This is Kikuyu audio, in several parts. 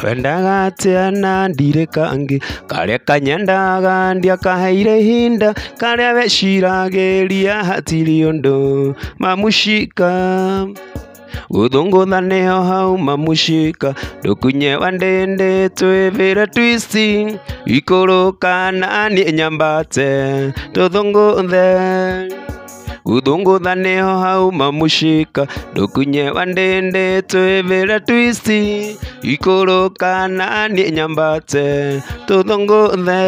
Wendaga atĩa na ndirĩ kangĩ karĩa kanyendaga ndiakaheire ihinda karĩa weciragĩria hatirĩ ũndũ mamushika Gũthũngũtha nĩho hauma mũshika ndũkunye wa ndĩndĩ twĩvĩre twisti ikũrũka na niĩ nyambate tũthũngũthe Gũthũngũtha nĩho hauma mũshika ndũkunye wa ndĩndĩ twĩvĩre twisti ikũrũka na niĩ nyambate tũthũngũthe.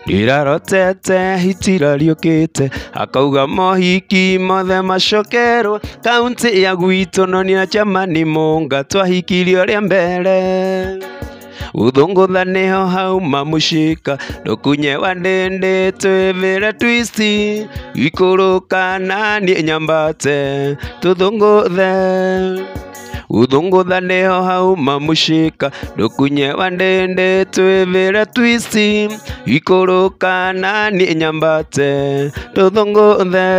Ndirarotete hitira riũkĩte akauga mohiki mothe macokerwo kaunti ya gwitũ no nĩ Chamani Mũnga twahikirio rĩa mbere. Gũthũngũtha nĩho hauma mũshika ndũkunye wa ndĩndĩ twĩvĩre twisti ikũrũka na niĩ nyambate tũthũngũthe. Gũthũngũtha nĩho hauma mũshika ndũkunye wa ndĩndĩ twĩvĩre twisti ikũrũka na niĩ nyambate tũthũngũthe.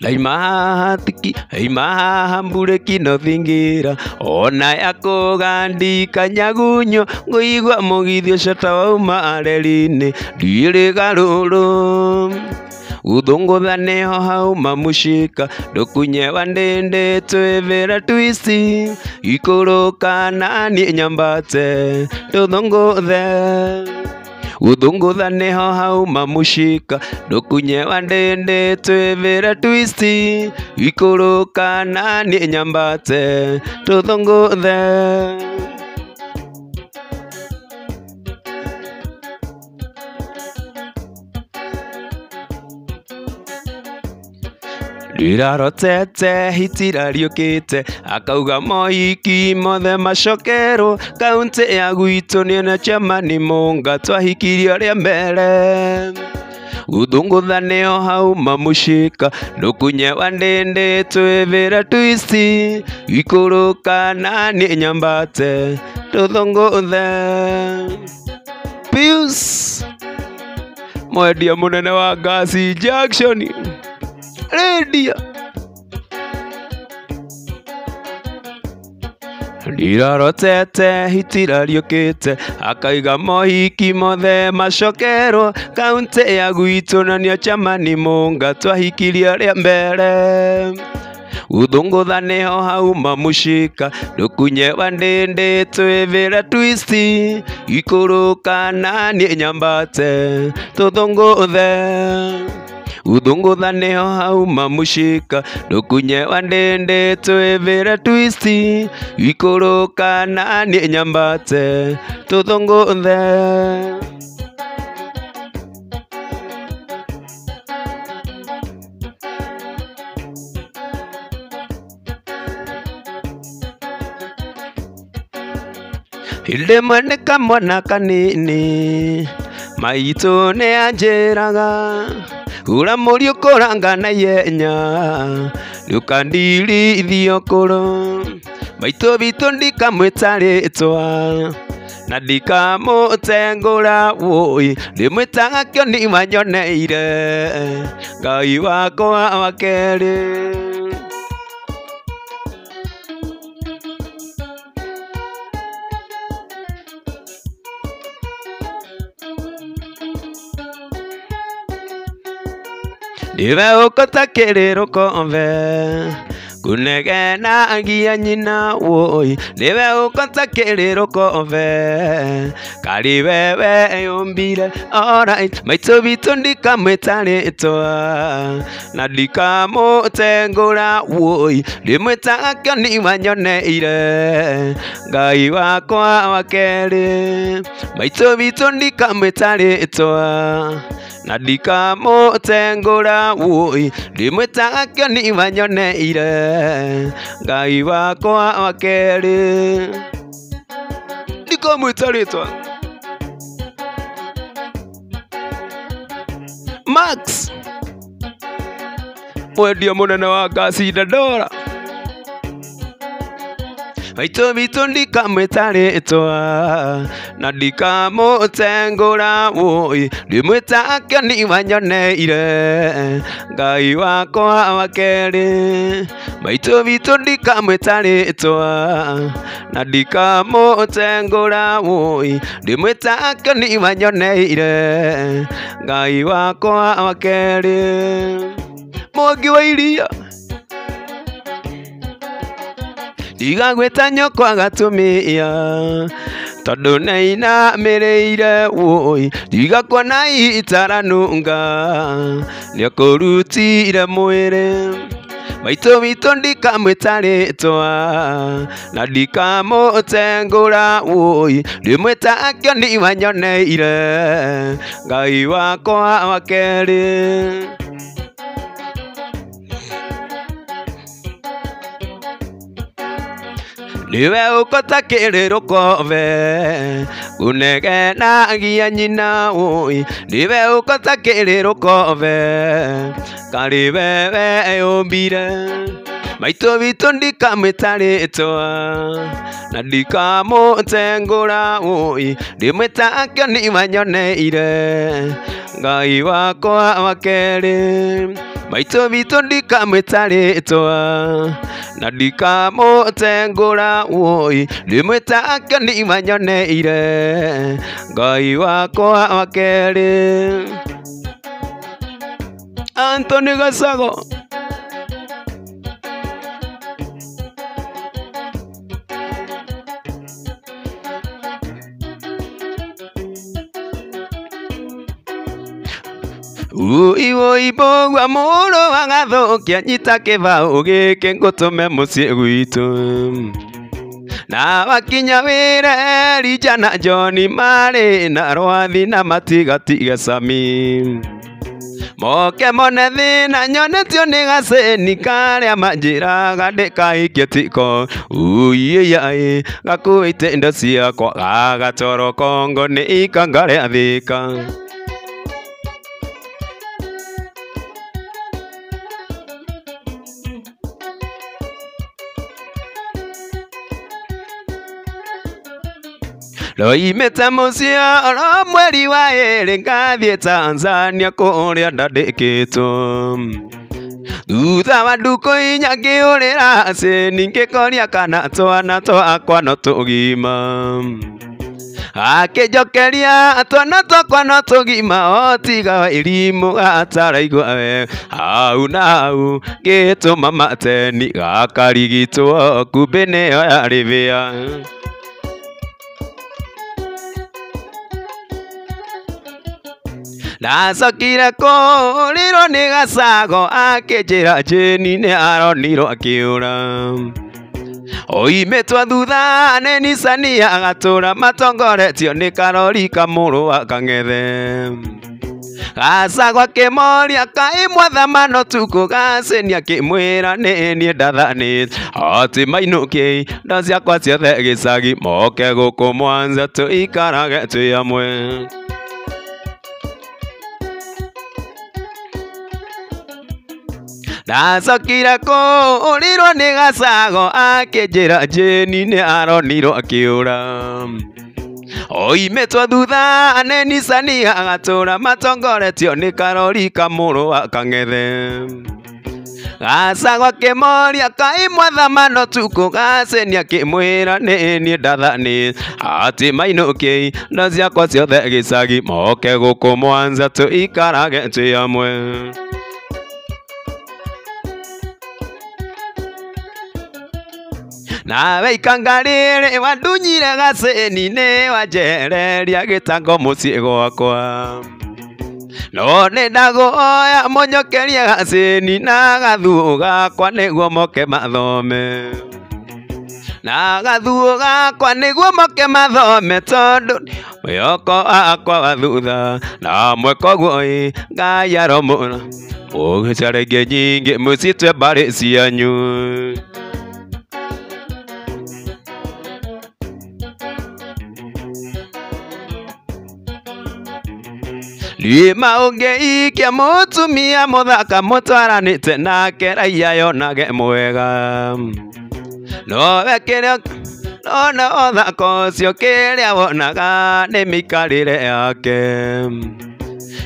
Ndaima haha tiki ndaima haha mburĩki no thingira ona yakũgandika nyagunyo ngũigua mũgithi ũcio ta wauma reri-inĩ ndirĩ garũrũ. Gũthũngũtha nĩho hauma mũshika ndũkunye wa ndĩndĩ twĩvĩre twisti ikũrũka na niĩ nyambate tũthũngũthe. Gũthũngũtha nĩho hauma mũshika ndũkunye wa ndĩndĩ twĩvĩre twisti ikũrũka na niĩ nyambate tũthũngũthe. Ndirarotete hitira riũkĩte akauga mohiki mothe macokerwo kaunti ya gwitũ niĩ na Chamani Mũnga twahikirio rĩa mbere. Gũthũngũtha nĩho hauma mũshika ndũkunye wa ndĩndĩ twĩvĩre twisti ikũrũka na niĩ nyambate tũthũngũthe. Pius mwendia mũnene wa ngasi Junction Radio. Ndirarotete hitira riũkĩte akaiga mohiki mothe macokerwo kaunti ya gwitũ na nĩo Chamani Mũnga twahikirio rĩa mbere. Gũthũngũtha nĩho hauma mũshika ndũkunye wa ndĩndĩ twĩvĩre twisti ikũrũka na niĩ nyambate tũthũngũthe. Gũthũngũtha nĩho hauma mũshika ndũkunye wa ndĩndĩ twĩvĩre twisti ikũrũka na niĩ nyambate tũthũngũthe. Hĩndĩ ĩmwe nĩ kamwana kanini maitũ nĩ anjĩraga hura mũriũ kũranga na ihenya ndũkandirithie ũkũrũ maitũ witũ ndikamwĩta rĩtwa na ndikamũtengũra wũi ndĩmwĩtaga kĩoni wanyoneire Ngai wakwa wa kerĩ. Ndiwe ũkota kĩrĩrũkombe kunegenagia nyina wũi niwe ũkota kĩrĩrũkombe karĩ wewe yũmbire alright maitũ witũ ndikamwĩta rĩtwa na ndikamũtengũra wũi ndĩmwĩtaga kĩoni wanyoneire Ngai wakwa wa kerĩ maitũ witũ ndikamwĩta rĩtwa na ndikamũtengũra wũi ndĩmwĩtaga kĩoni wanyoneire Ngai wakwa wa kerĩ ndikamwĩta rĩtwa. Max Mwendia mũnene wa ngasi Dandora. Maitũ witũ ndikamwĩta rĩtwa na ndikamũtengũra wũi, ndĩmwĩta akeni wanyoneire Ngai wakwa wa kerĩ. Maitũ witũ ndikamwĩta rĩtwa na ndikamũtengũra wũi, ndĩmwĩta akeni wanyoneire Ngai wakwa wa kerĩ. Mwangi wa Iria ndigagwĩta nyũkwa gatumia tondũ nĩinamĩrĩire wũi, ndigakuona itaranunga nĩakũrutire mwĩrĩ. Maitũ witũ ndikamwĩta rĩtwa na ndikamũtengũra wũi, ndĩmwĩta akĩoni wanyoneire Ngai wakwa wa kerĩ. Niwe ũkota kĩrĩrũkobe kũnegenagia nyina wũi, niwe ũkota kĩrĩrũkobe karĩ wewe ũmbire. Maitũ witũ ndikamwĩta rĩtwa na ndikamũtengũra wũi, ndĩmwĩta akĩoni wanyoneire Ngai wakwa wa kerĩ. Maitũ witũ ndikamwĩta rĩtwa na ndikamũtengũra wũi, ndĩmwĩta akĩoni wanyoneire Ngai wakwa wa kerĩ. Anthony Gasago. Ui woi mbũgua mũrũ wa Gathũkia, nyita kĩbaũ gĩkĩ ngũtũme mũciĩ gwitũ. Na wakinya wĩre Elija na John marĩ na rwathi na matigatige Sami. Moke mone thĩna nyonetio nĩ gacĩni karĩa manjĩraga ndĩkaikie tiko. Uiĩiaĩ gakuĩte indo ciakwa gagatwarwo Kongo nĩ ikanga rĩa Thĩka. Ndoimĩte mũciĩ oro mweri wa ĩrĩ ngathiĩ Tanzania kũrĩa ndandĩkĩtwo. Thutha wa ndukũ inya ngĩũrĩra acĩni ngĩkoria kana twana twakwa no tũgima. Akĩnjokeria twana twakwa no tũgima o tiga wa irimũ gataraigua wega. Hau na hau ngĩtũma mateni gakarigitwo kumbĩ nĩyo yarĩ bĩa. Ndacokire kũũrĩrwo nĩ Gacago akĩnjĩra Jane nĩ aronirwo akĩũra. Oimĩtwo thutha nĩ Nissan agatũra matongoretio nĩ karori kamũrũ wa Kang'ethe. Gacago akĩmoria kaĩ mwathamano tukũ, Gacĩni akĩmwĩra nĩ niĩ ndathanĩte atĩ mainũkie indo ciakwa ciothe gĩcagi moke gũkũ Mwanza tũikarage twĩ hamwe. Ndacokire kũũrĩrwo nĩ Gacago akĩnjĩra Jane nĩ aronirwo akĩũra. Oimĩtwo thutha nĩ Nissan agatũra matongoretio nĩ karori kamũrũ wa Kang'ethe. Gacago akĩmoria kaĩ mwathamano tukũ, Gacĩni akĩmwĩra nĩ niĩ ndathanĩte atĩ mainũkie indo ciakwa ciothe gĩcagi moke gũkũ Mwanza tũikarage twĩ hamwe. Nawe ikanga rĩrĩ wandunyire Gacĩni nĩ wanjehereria gĩtango mũciĩ gwakwa. No nĩ ndagũhoya mũnyokerie Gacĩni na gathuũ gakwa nĩguo moke mathome. Na gathuũ gakwa nĩguo moke mathome tondũ mwĩhoko wakwa wa thutha na mweka ũguo ĩ Ngai aromũra. Ũgĩcara ingĩ nyingĩ mũcitwe mbarĩ cianyu. Rĩma ũngĩikia mũtumia mũthaka mũtwaranĩte nake raiya yonage mwega. Nowe kĩrĩa nona ũthaka ũcio kĩrĩa wonaga nĩ mĩikarĩre yake.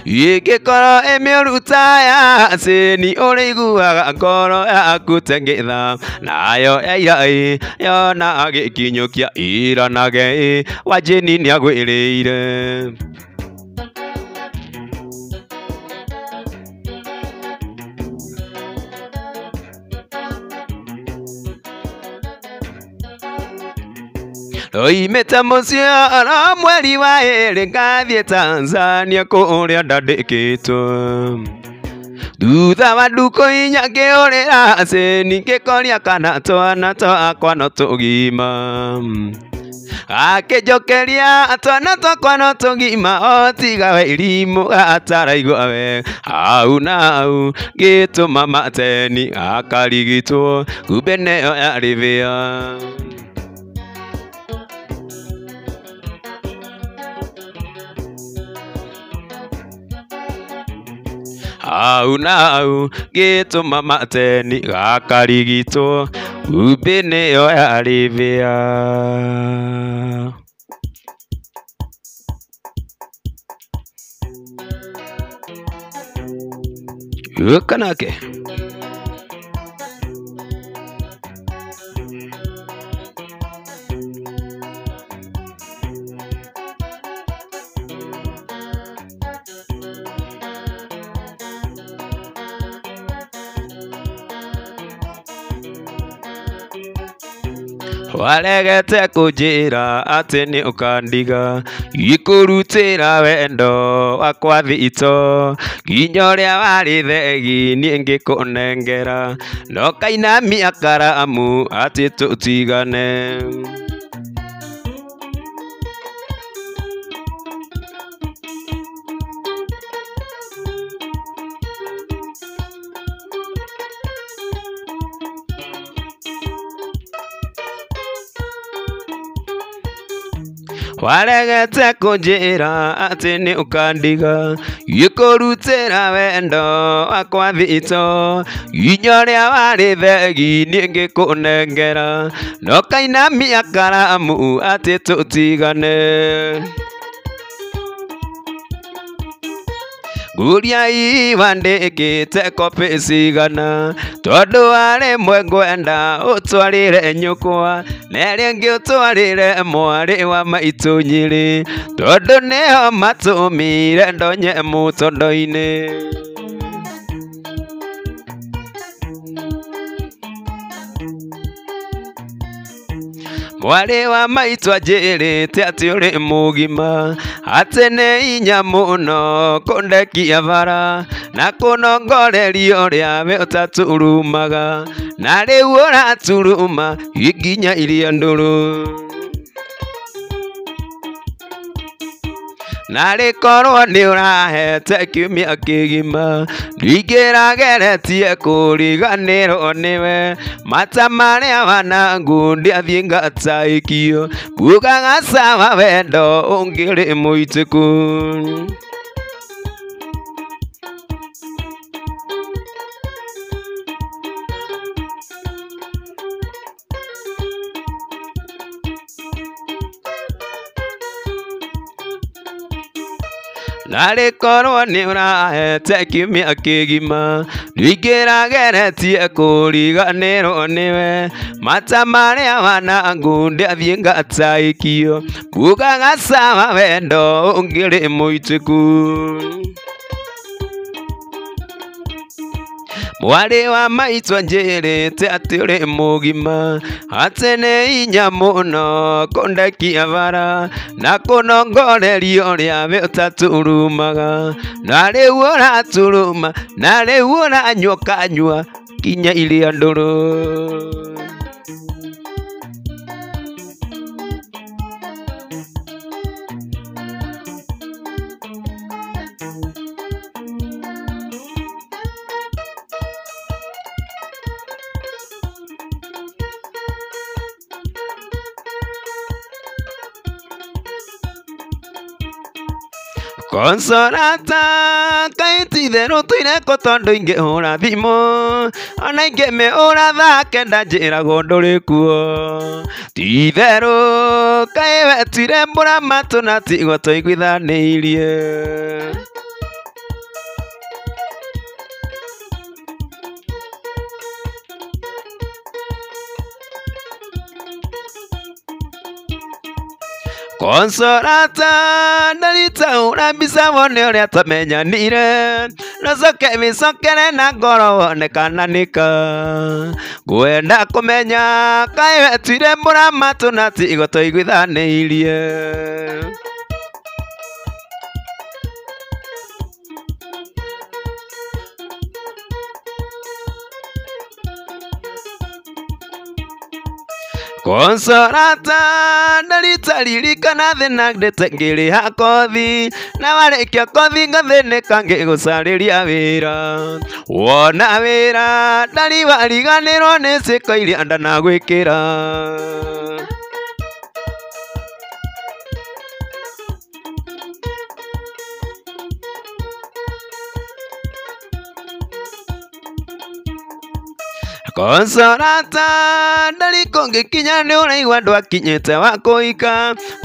Ĩngĩkorwo ĩ mĩũru ta ya cĩni ũrĩiguaga ngoro yaku teng'etha. Nayo yaira ĩ yona agĩkinyũkia ĩranage ĩ Wanjĩni nĩagwĩrĩire. Ndoimĩte mũciĩ oro mweri wa ĩrĩ ngathiĩ Tanzania kũrĩa ndandĩkĩtwo. Thutha wa ndukũ inya ngĩũrĩra cĩni ngĩkoria kana twana twakwa no tũgima. Akĩnjokeria twana twakwa no tũgima o tiga we irimũ gataraigua wega. Hau na hau ngĩtũma mateni gakarigitwo kumbe nĩyo yarĩ mbĩa. Hau na hau ngĩtũma mateni gakarigitwo kumbe nĩyo yarĩ mbĩa. Ũka nake. Waregete kũnjĩra atĩ nĩ ũkandiga ikũrutĩra wendo wakwa thito nginya ũrĩa warĩ thegi niĩ ngĩkũnengera no kainamia karamu atĩ tũtigane. Waregete kũnjĩra atĩ nĩ ũkandiga ikũrutĩra wendo wakwa thito nginya ũrĩa warĩ thegi niĩ ngĩkũnengera no kainamia karamu atĩ tũtigane. Nguria wandĩkĩte kopĩ cigana tondũ warĩ mwe ngwenda ũtwarĩre nyũkwa na ĩrĩa ĩngĩ ũtwarĩre mwarĩ wa maitũ Nyĩrĩ tondũ nĩo matũmire ndonye mũtondo-inĩ. Mwarĩ wa maitũ anjĩrĩte atĩ ũrĩ mũgima atĩ nĩ hinya mũno kũndekia bara na kũnongoreria ũrĩa we ũtaturumaga na rĩu ũraturuma nginya iria ndũrũ. Narĩ korwo nĩ ũrahete kiumia kĩgima ndingĩrageretie kũriganĩrwo nĩwe mata marĩa wanangu ndiathiĩ ngataĩkio bugaga sawa wendo ũngĩrĩ mũitĩku. Narĩ korwo nĩ ũrahete kiumia kĩgima ndingĩrageretie kũriganĩrwo nĩwe mata marĩa wanangu ndiathiĩ ngataĩkio bugaga sawa wendo ũngĩrĩ mũitĩku. Mwarĩ wa maitũ anjĩrĩte atĩ ũrĩ mũgima atĩ nĩ hinya mũno kũndekia bara na kũnongoreria ũrĩa we ũtaturumaga na rĩu ũraturuma na rĩu ũranyua kanyua nginya iria ndũrũ. Consolata kaĩ ti-itherũ tũire kũ tondũ ingĩhũra thimũ ona ingĩmĩhũra thaa kenda njĩragwo ndũrĩ kuo. Ti-itherũ kaĩ wetire mũramatũ na tiguo tũiguithanĩirie. Consolata ndaritaũra mbica wone ũrĩa twamenyanire, nũcoke wĩcokere na ngoro wone kana nĩka. Ngwenda kũmenya kaĩ wetire mũramatũ na tiguo tũiguithanĩirie. Consolata ndaritaririkana thĩna ndĩte ngĩrĩha kothi, na warĩkia kothi ngathĩnĩka ngĩgũcarĩria wĩra. Wona wĩra ndariwariganĩrwo nĩ ciĩko iria ndanagwĩkĩra. Consolata ndarikũ ngĩkinya nĩ ũraigua ndwakinyĩte wa kũhika,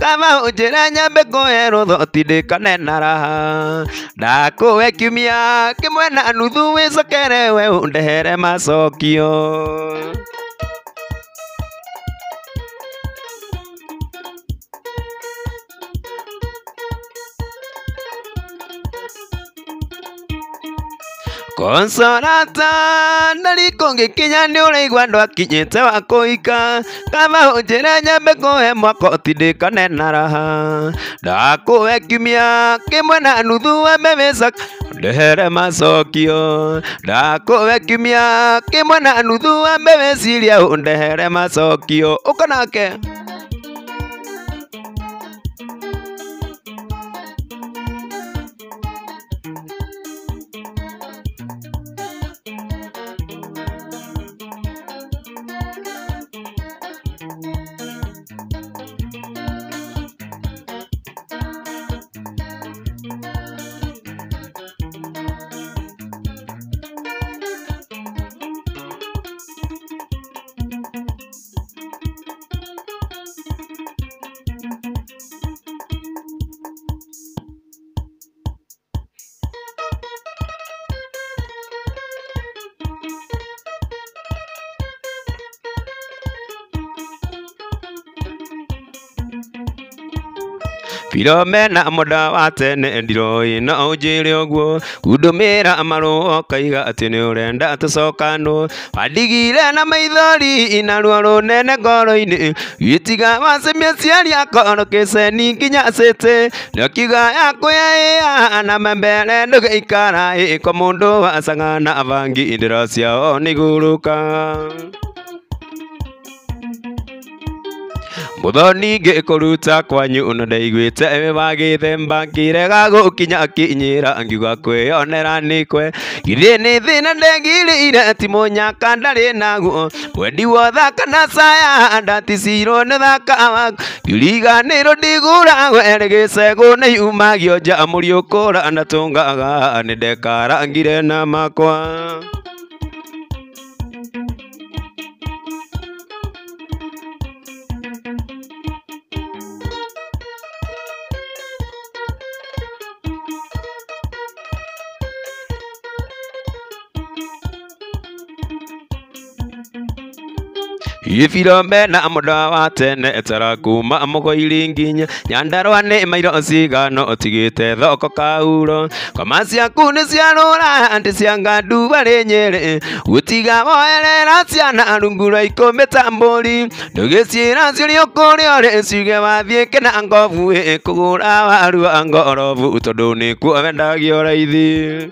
kaba ũnjĩre nyambe ngũhe rũtha ũtindĩkane na raha. Ndakũhe kiumia kĩmwe na nuthu wĩcokere we ũndehere macokio. Consolata ndarikũ ngĩkinya nĩ ũraigua ndwakinyĩte wa kũhika, kaba ũnjĩre nyambe ngũhe mwaka ũtindĩkane na raha. Ndakũhe kiumia kĩmwe na nuthu wambe wĩcoke ndehere macokio. Ndakũhe kiumia kĩmwe na nuthu wambe wĩcirie ũndehere macokio. Ũka nake. Philomena mũnda wa tene ndiroĩ no ũnjĩre ũguo, kundũmĩra marũa ũkaiga atĩ nĩ ũrenda tũcokanwo. Wandigire na maithori na ruo rũnene ngoro-inĩ, gĩtiga wacemia aciari akorwo kĩceni nginya cĩtĩ, na ũkiuga yakũyaĩa na mbere ndũgĩikara ĩ kwa mũndũ wacaga na bangi indĩro ciao nĩigũrũka. Mũthoni ngĩkũruta kwanyu na ndaiguĩte wĩ wa gĩthemba, ngĩrega gũkinya akinyĩra ngiuga kwĩyonera nĩkwe. Githĩ nĩ thĩna ndegirĩire ti mũnyaka ndarĩ naguo, mwendi wothaka na caya ndaticirwo nĩ thaka waku. Ngĩriganĩrwo ndigũragwo erĩ gĩcegũ nĩ yumagio nja mũriũkũra ndatũngaga nĩndekarangire na makwa. Philomena mũnda wa tene etara kuma mũgoiri nginya Nyandarua nĩ mairo cigano ũtigĩte thoko kauro. Ngoma ciaku nĩ ciarũra ndĩ cia ngandu warĩ Nyĩrĩ, gũtiga woerera ciana rungu rwa ikũmbĩ ta mbũri. Ndũgĩciĩra ciũrio kũrĩa ũrĩ ciuge wathiĩ kĩna ngobu ĩ kũgũra waru wa ngorobu tondũ nĩkuo wendagio raithi.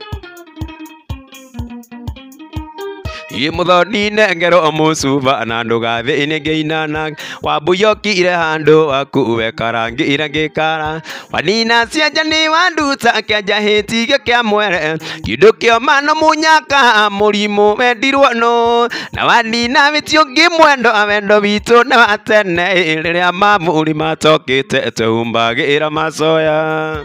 Mũthoni nengero mũcuba na ndũgathiĩ ngĩinana, wambuyokire handũ waku wekarangire ngĩkara. Wanina cianja nĩ wanduta kĩanja hĩtige kĩa mwere, kĩndũ kĩoma no mũnyaka mũrimũ wendirwo nũ. Na wanina wĩtio ngĩmwendo wendo witũ nĩ wa tene, rĩrĩa mabũrũri matokĩte twehumbagĩra macoya.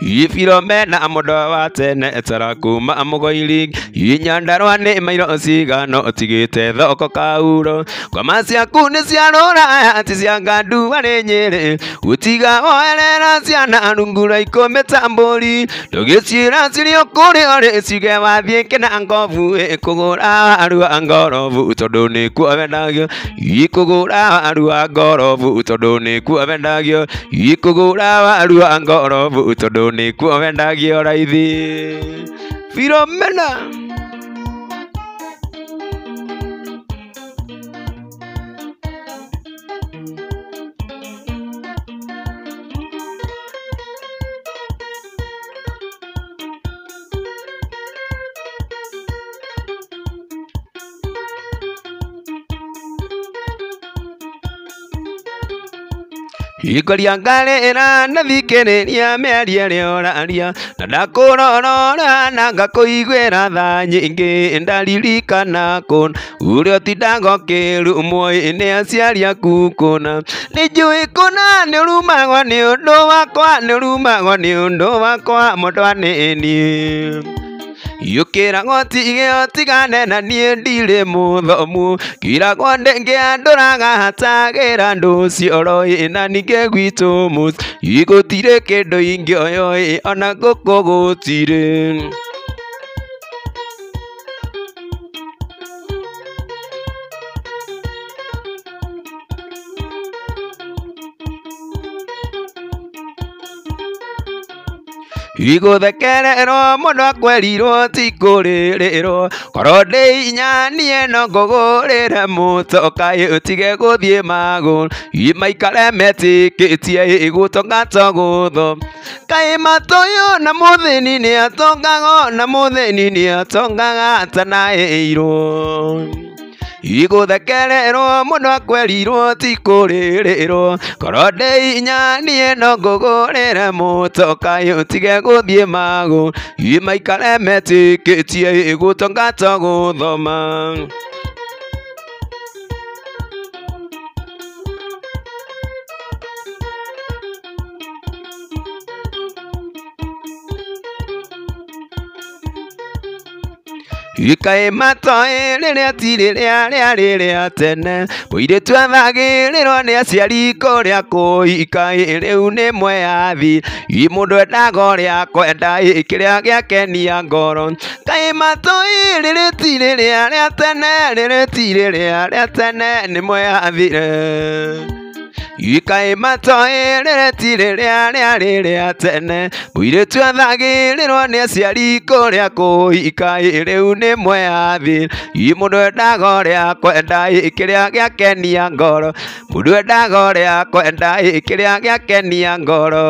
Ifiromena mũndũ wa tene etara kuma mũgoiri Nyandarua nĩ mairo cigano ũtigĩte thoko kauro Ngoma ciaku nĩ cia rũraya ti cia ngandu arĩ Nyĩrĩ Gũtiga woerera ciana rungu rwa ikũmbĩ ta mbũri Ndũgĩciĩra cirĩ o kũrĩa ũrĩ ciuge wathiĩ kĩna ngobu Kũgũra waru wa ngorobu tondũ nĩkuo wendagio Kũgũra waru wa ngorobu tondũ nĩkuo wendagio Kũgũra waru wa ngorobu tondũ nĩkuo wendagio raithi Philomena. Ikoria ngarĩra na thikĩrĩria mĩario ĩrĩa ũraria na ndakũrorora na ngakũiguĩra tha nyingĩ ndaririkana kũna ũrĩa ũtindaga ũkĩrumwo nĩ aciari aku kũna nĩnjũĩ kũna nĩũrumagwo nĩ ũndũ wakwa nĩũrumagwo nĩ ũndũ wakwa mũndũ nĩ niĩ Yũkĩragwo tige ũtigane na niĩ ndirĩ mũthomu Kĩragwo ndĩngĩandũraga hatagĩra andũ cioro na ningĩ gwitũ mũciĩ gũtirĩ kĩndũ ingĩoyo ona ngũkũ gũtirĩ. Igũthekererwo mũndũ akwerirwo ti kũrĩrĩrwo korwo ndĩ inya niĩ no ngũgũrĩre mũtoka ũtige gũthiĩ magũrũ maikare metĩkĩtie gũtonga to gũthoma kaĩ matoyo na mũthĩni nĩatongaga na mũthĩni nĩatongaga atanaĩirwo Igũthekererwo mũndũ akwerirwo ti kũrĩrĩrwo korwo ndĩ inya niĩ no ngũgũrĩre mũtoka ũtige gũthiĩ magũrũ maikare metĩkĩtie gũtonga to gũthoma. Kaĩ matoĩ rĩrĩa ti rĩrĩa rĩarĩ rĩa tene mũirĩtu athagĩrĩrwo nĩ aciari kũrĩa kũhika rĩu nĩ mweyathi mũndũ endaga ũrĩa akwenda kĩrĩa gĩakenia ngoro kaĩ matoĩ rĩrĩ ti rĩrĩa rĩa tene rĩrĩ ti rĩrĩa rĩa tene nĩ mweyathire Kaĩ matoĩ rĩrĩ ti rĩrĩa rĩarĩ rĩa tene mũirĩtu athagĩrĩrwo nĩ aciari kũrĩa kũhika rĩu nĩ mweyathi mũndũ endaga ũrĩa akwenda kĩrĩa gĩakenia ngoro mũndũ endaga ũrĩa akwenda kĩrĩa gĩakenia ngoro.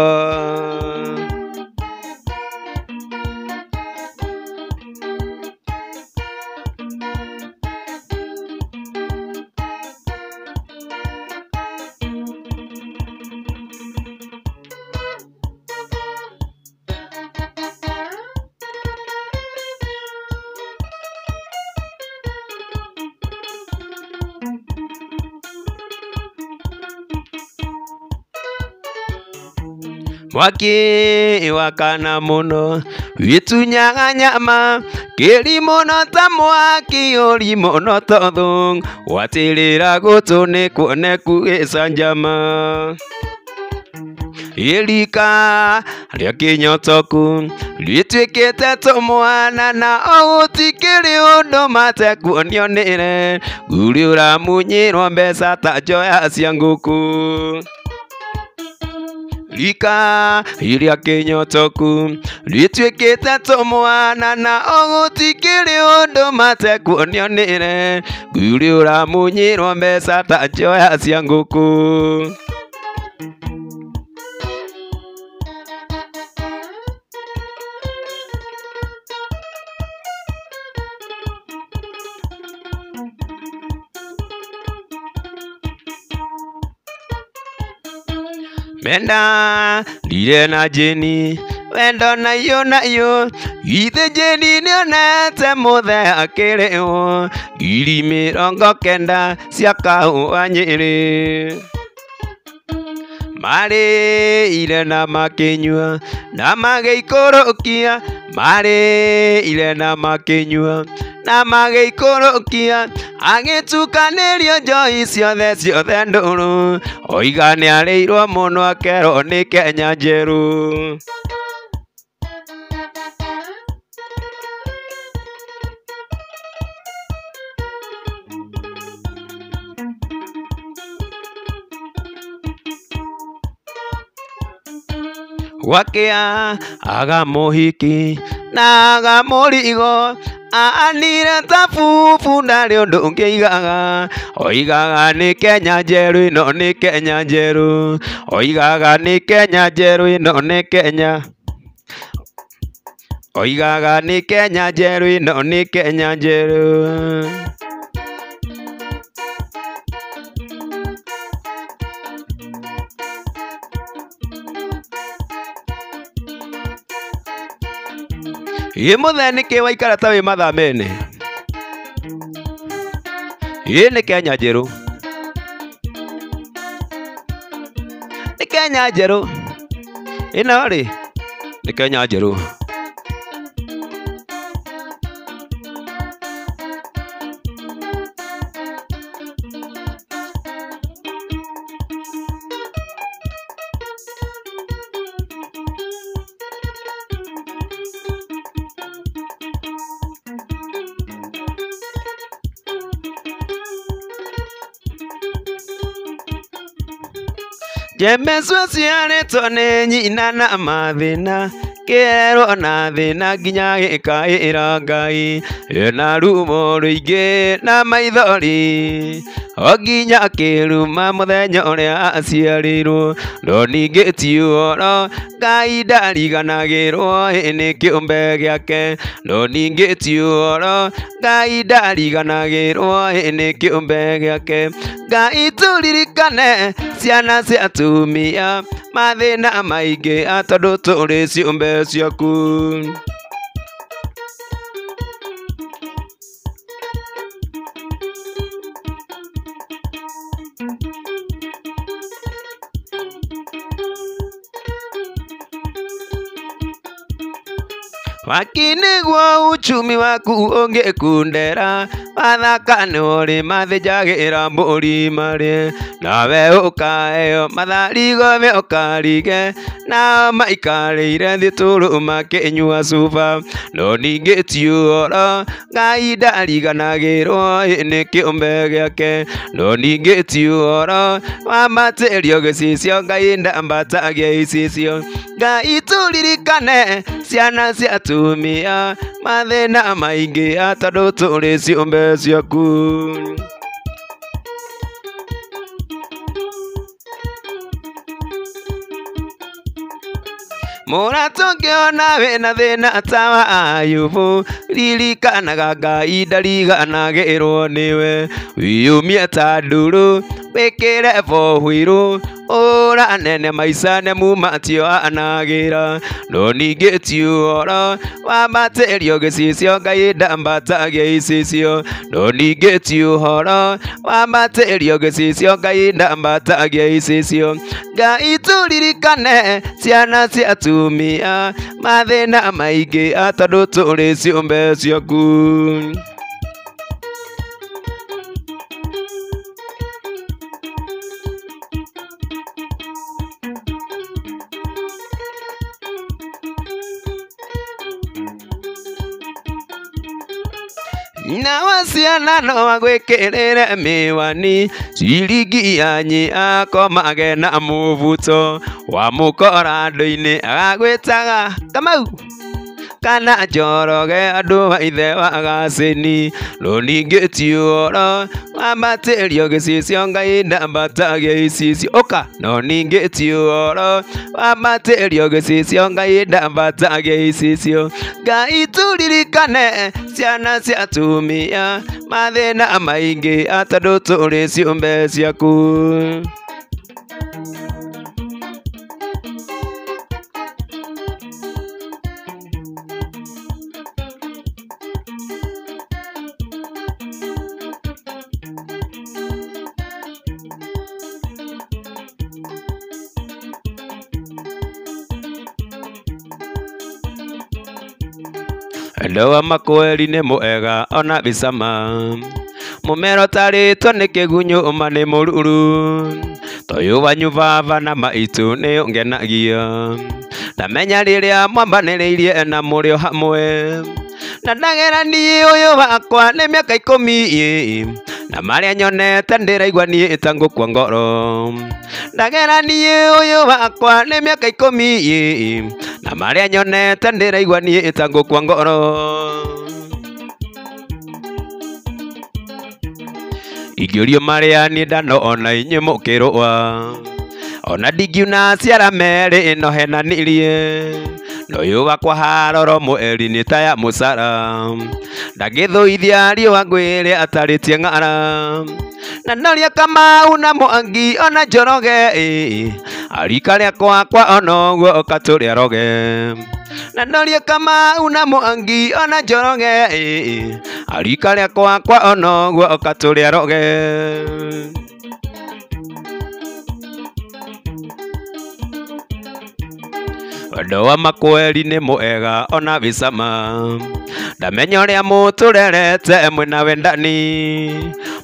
Mwaki wakana mũno wĩtunyaga nyama kĩrimũ no ta mwaki ũrimũ no ta thũngũ watĩrĩra gũtũ nĩ kuoneku gĩcanjama Ĩrika rĩa kĩnyotoku rĩtuĩkĩte tũmwana na gũtikĩrĩ ũndũ matekuonio nĩre nguri ũramunyĩrwo mbeca ta njoya cia ngũkũ Rika rĩa kĩnyotoku rĩtuĩkĩte tũmwana na gũtikĩrĩ ũndũ matekuonio nĩre nguri ũramunyĩrwo mbeca ta njoya cia ngũkũ. Menda rire na Jeni wendo nayo nayo ithe Jeni nĩonete mũthe akĩrĩhwo 90,000 cia kahũa Nyĩrĩ. Marĩire na makĩnyua na magĩikũrũkia, marĩire na makĩnyua na magĩikũrũkia, agĩtukanĩrio njohi ciothe ciothe ndũrũ, oiga nĩarĩirwo mũno akerwo nĩ Kenya njerũ. Gwakĩa aga mũhiki na aga mũrigo, anire ta bubu ndarĩ ũndũ ũngĩ aigaga, oigaga nĩ Kenya njerũ ĩno nĩ Kenya njerũ, oigaga nĩ Kenya njerũ ĩno nĩ Kenya, oigaga nĩ Kenya njerũ ĩno nĩ Kenya njerũ. Ĩ mũthee nĩkĩ waikara ta wĩ mathaa mene? Ĩ nĩ Kenya njerũ, nĩ Kenya njerũ, ĩno rĩ nĩ Kenya njerũ. Jemesu aciarĩtwo nĩ nyina na mathĩna, kĩerwo na thĩna nginya gĩkaĩra Ngai, ena rumo rũingĩ na maithori, o nginya akĩruma mũthenya ũrĩa aciarirwo, no ningĩ ti ũhoro Ngai ndariganagĩrwo nĩ kĩũmbe gĩake, no ningĩ ti ũhoro Ngai ndariganagĩrwo nĩ kĩũmbe gĩake. Ngai tũririkane ciana cia atumia mathĩna maingĩ tondũ tũrĩ ciũmbe ciaku. Waki nĩguo uchumi waku ũngĩkundera, wathaka nĩũrĩ mathĩnjagĩra mbũri marĩe, nawe ũkaheo matharigo me ũkarige, nao maikarĩire thĩ tũrũ makĩnyua cuba, no ningĩ ti ũhoro Ngai ndariganagĩrwo nĩ kĩũmbe gĩake, no ningĩ ti ũhoro wambatĩrio gĩcicio Ngai ndambatagia icicio. Ngai tũririkane ciana cia atumia mathĩna maingĩ tondũ tũrĩ ciũmbe ciaku. Mũrata ũngĩona wĩna thĩna ta wa Ayubu, ririkanaga Ngai ndariganagĩrwo nĩwe, wĩyũmie ta ndũrũ wĩkĩre bohwirũ, ũrane maica nĩ mumatio anagĩra, no ningĩ ti ũhoro wambatĩrio gĩcicio Ngai ndambatagia icicio, no ningĩ ti ũhoro wambatĩrio gĩcicio Ngai ndambatagia icicio. Ngai tũririkane ciana cia atumia mathĩna maingĩ tondũ tũrĩ ciũmbe ciaku. Nyina wa ciana no agwĩkĩrĩre mĩwani, ciringi yanyi akomage na mũbuto, wamũkora andũ-inĩ agagwĩtaga Kamau kana Njoroge andũ a ithe wa Gacĩni, no ningĩ ti ũhoro wambatĩrio gĩcicio Ngai ndambatagia icicio, ũka, no ningĩ ti ũhoro wambatĩrio gĩcicio Ngai ndambatagia icicio. Ngai tũririkane ciana cia atumia mathĩna maingĩ tondũ tũrĩ ciũmbe ciaku. Wendo wa makweri nĩ mwega ona wĩ cama. Mũmero tarĩtwo nĩ kĩgunyũ ũma nĩ mũruru. Toyũ wanyu baba na maitũ nĩ ũngenagia. Ndamenya rĩrĩa mwambanĩrĩirie na mũrĩ o hamwe. Na ndagera niĩ ũyũ wakwa nĩ mĩaka 10 na marĩa nyonete ndĩraigua niĩ ta ngũkua ngoro. Ndagera niĩ ũyũ wakwa nĩ mĩaka 10 na marĩa nyonete ndĩraigua niĩ ta ngũkua ngoro. Ingĩũrio marĩa niĩ ndanona inyuĩ mũkĩrũa. Ona ndingiuna ciara merĩ ĩno henanirie. Noyũ wakwa haroro mweri nĩ ta ya mũcara. Ndangĩthũithia riũa ngwĩre atarĩtie ng'ara. Na noria Kamau na Mwangi ona Njoroge arika rĩakwa kwa onoguo ũkatũrĩa roge. Na noria Kamau na Mwangi ona Njoroge arika rĩakwa kwa onoguo ũkatũrĩa roge. Wendo wa makweri nĩ mwega ona wĩ cama. Ndamenya ũrĩa mũtũrerete mwĩna wendani.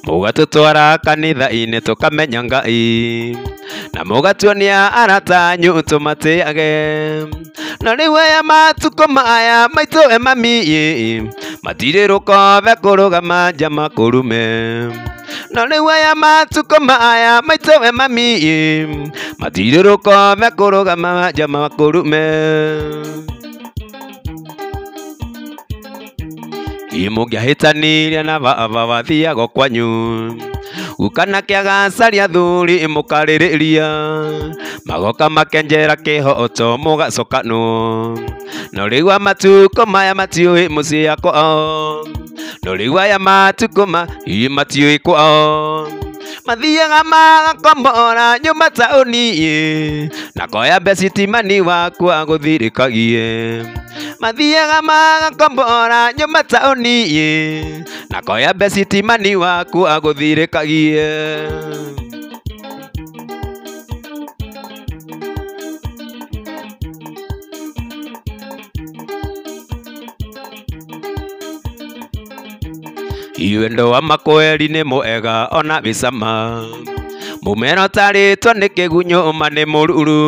Mũgatũtwara kanitha-inĩ tũkamenya Ngai. Na mũgatuonia arata anyu tũmatĩage. No rĩu aya matukũ maya maitũ e mami matirĩ rũkobe kũrũgama nja makũrume. No rĩu aya matukũ maya maitũ e mami matirĩ rũkobe kũrũgama nja makũrume. Mũngĩahĩtanirie na baba wathiaga kwanyu. Gũkana kĩagacaria thuri mũkarĩrĩria. Magoka makenjera kĩhoto mũgacokanwo. No rĩu a matukũ maya matiũĩ mũciĩ yakwao. No rĩu aya matukũ maya matiũĩ kwao. Mathiaga magakombora nyũmba taũni na koya mbeca waku agũthirĩkagie. Mathiaga magakombora nyũmba taũni na koya mbeca waku agũthirĩkagie. Wendo wa makweri nĩ mwega ona wĩ cama. Mũmero tarĩtwo nĩ kĩgunyũ ũma nĩ mũruru.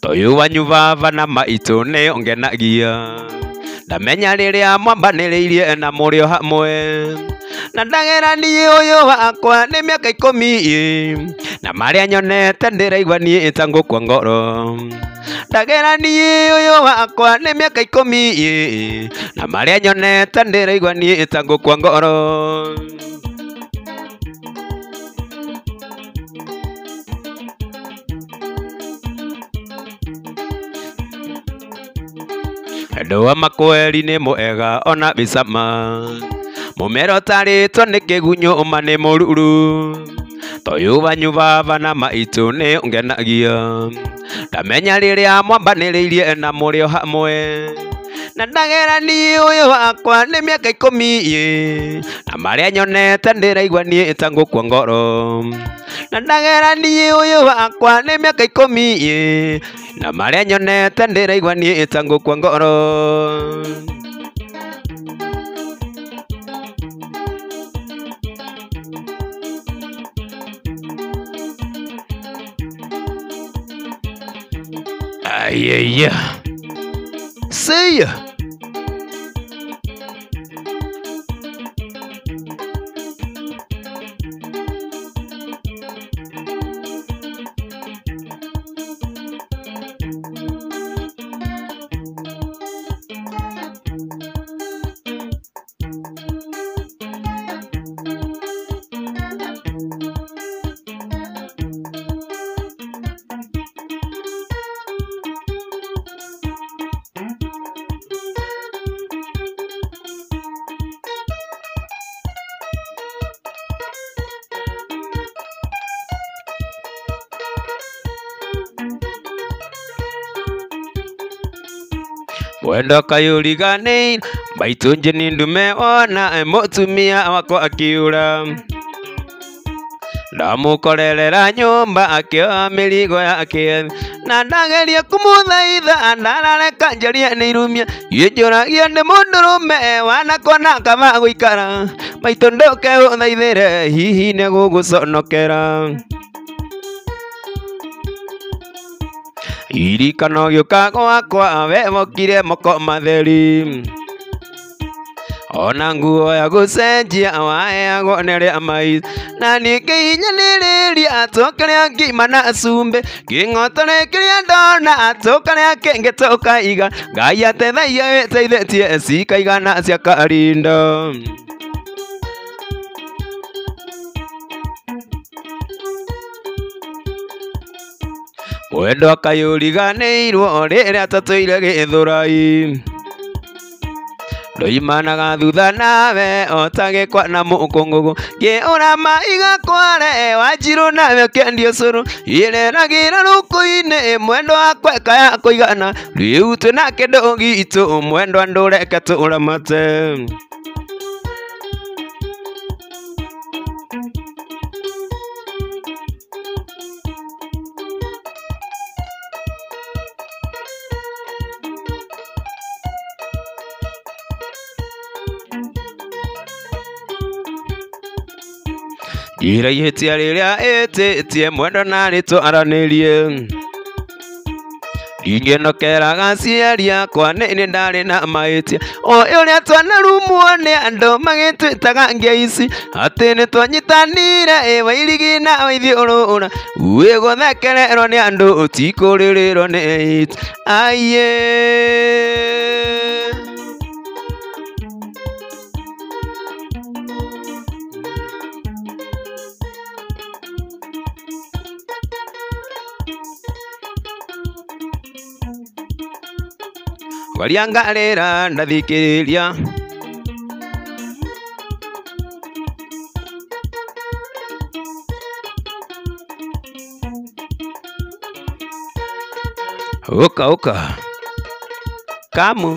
Toyũ wanyu baba na maitũ nĩ ũngenagia. Ndamenya rĩrĩa mwambanĩrĩirie na mũrĩ o hamwe. Na ndagera niĩ ũyũ wakwa nĩ mĩaka 10 na marĩa nyonete ndĩraigua niĩ ta ngũkua ngoro. Ndagera niĩ ũyũ wakwa nĩ mĩaka 10 na marĩa nyonete ndĩraigua niĩ ta ngũkua ngoro. Wendo wa makweri nĩ mwega ona wĩ cama. Mũmero tarĩtwo nĩ kĩgunyũ ũma nĩ mũruru. Toyũ wanyu baba na maitũ nĩ ũngenagia. Ndamenya rĩrĩa mwambanĩrĩirie na mũrĩ o hamwe. Na ndagera niĩ ũyũ wakwa nĩ mĩaka 10 na marĩa nyonete ndĩraigua niĩ ta ngũkua ngoro. Na ndagera niĩ ũyũ wakwa nĩ mĩaka 10 na marĩa nyonete ndĩraigua niĩ ta ngũkua ngoro. Ay, See ya. Wendo kayũriganĩire maitũ njini ndume wona mũtumia wakwa akiura. Ndamũkorerera nyũmba akĩoya mĩrigo yake na ndageria kũmũthaitha ndarareka njarie nĩ irumia gĩnjũragia nĩ mũndũrũme wanakona kaba gũikara maitũ ndũke ũthaithĩre hihi nĩ gũgũconokera. Ririkano gĩũka gwakwa we wokire moko matheri ona nguo ya gũcenjia waheagwo nĩ rĩa mai na niĩ ngĩhinyanĩrĩria tũkarĩa ngima na cumbĩ kĩng'otore kĩrĩa ndona tũkarĩa kĩngĩ tũkaiga Ngai ateithagia wĩteithĩtie cikaigana cia karindo. Mwendwa kayũriganĩirwo rĩrĩa tũtũire Gĩthũrai ndoimanaga thutha nawe o ta gĩkwa na mũkũngũgũ ngĩũra maiga kware wanjirũ nawe ũkĩendia ũcũrũ ireragĩra rũkũ-inĩ mwendwa wakwa ĩkaya kũigana rĩu twĩna kĩndũ gitũ mwendwa ndũreke tũramate. Njĩra ihĩtia rĩrĩa ĩtĩtie mwendwa narĩ twaranĩrie ndingĩnokeraga aciari akwa nĩ ndarĩ na mahĩtia o ũrĩa twanarumwo nĩ andũ magĩtwĩtaga ngeici atĩ nĩ twanyitanire ĩ wairigi na waithiũrũra wĩ gũthekererwo nĩ andũ tikũrĩrĩrwo nĩ it aiye. Waria ngarĩra ndathikĩrĩria ũka ũka kamu.